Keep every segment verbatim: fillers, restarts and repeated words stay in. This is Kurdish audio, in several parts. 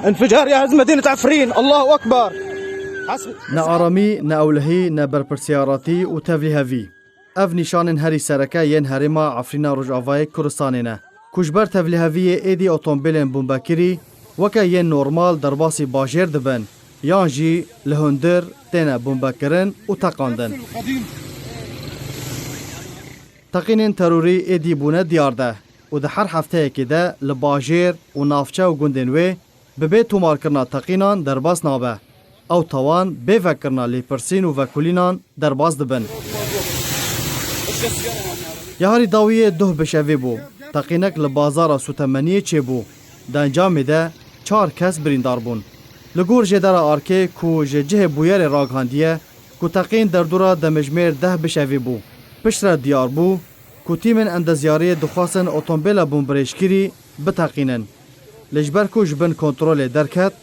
انفجار يا هز مدينة عفرين، الله أكبر. حسب Ne aramî, ne ewlehî, ne berpirsiyarî û tevlîhevî. Ev nîşanên herî sereke yên herêma Efrîna Rojavayê Kurdistanê ne, ku ji ber tevlîheviyê êdî otomobîlên bombekirî weke yên normal derbasî bajêr dibin, yan jî li hundir têne bombekirin û teqandin. Teqînên terorî êdî bûne diyar de û di her hefteyekê de li bajêr û navçe û gundên wê bi bê tomarkirina teqînan derbas nabe. Ew tawan bê vekirina lêpirsîn û vekolînan derbas dibin. Ya herî dawiyê duh bişevê bû. Teqînek li bazara Sûtemeniyê çêbû. Di encamê de çar kes birîndar bûn. Li gor jêdera arkê ku ji cihê bûyerê ragihandiye ku teqîn derdora demijmêr deh bişevê bû. Piştre diyar bû ku tîmên endezyariyê dixwestin otomobîla bombirêjkirî biteqînin. Lê ji ber ku ji bin kontrolê derket,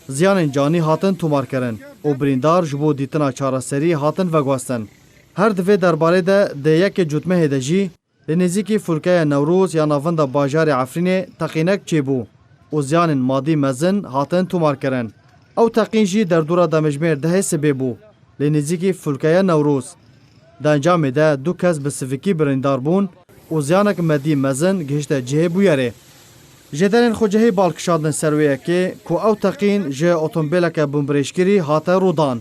ziyanên canî hatin tomarkirin û birîndar ji bo dîtina çareseriyê hatin veguhestin. Her di vê derbarê de di yekê Cotmehê de jî li nêzîkî Fulkeya Newroz ya navenda bajarê Efrînê teqînek çêbû û ziyanên madî mezin hatin tomarkirin. Ew teqîn jî derdora demijmêr dehê sibê bû. Lê nêzîkî Fulkeya Newroz. Di encamê de du kes bi sivikî birîndar bûn û ziyanek medî mezin gihişte cihê bûyerê. Jêderên xwecihî bal kişandin ser wê yekê ku ew teqîn ji otomobîleke bombirêjkirî hate rûdan,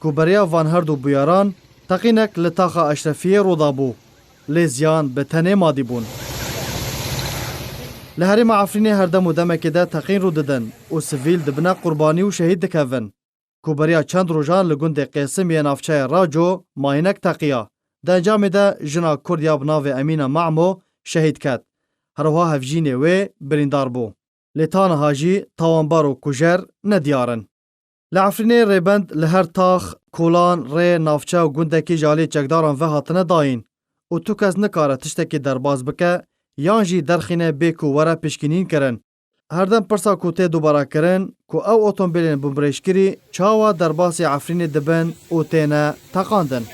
ku beriya van her du bûyeran teqînek li taxa Eşrefiyê rûdabû, lê ziyan bi tenê madî bûn. Li herêma Efrînê her dem û demekê de teqîn rû didin û sivîl dibine qurbanî û şehîd dikevin. Ku beriya çend rojan li gundê Qêsim yê navçeya Raco mayînek teqiya. Di encamê de jina Kurd ya bi navê Emîna Mamo şehîd ket. Her wiha hevjînê wê birîndar bû. Lê ta niha jî tawanbar û kujer nediyar in. Li Efrînê rêbend li her tax, kolan, rê, navçe û gundekî ji alî çekdaran ve hatine dayîn û tu kes nikare tiştekî derbas bike yan jî derxîne bê ku were pişkînîn kirin. Herdem pirsa ku tê dubare kirin ku ew otomobîlên bombirêjkirî çawa derbasî Efrînê dibin û têne teqandin.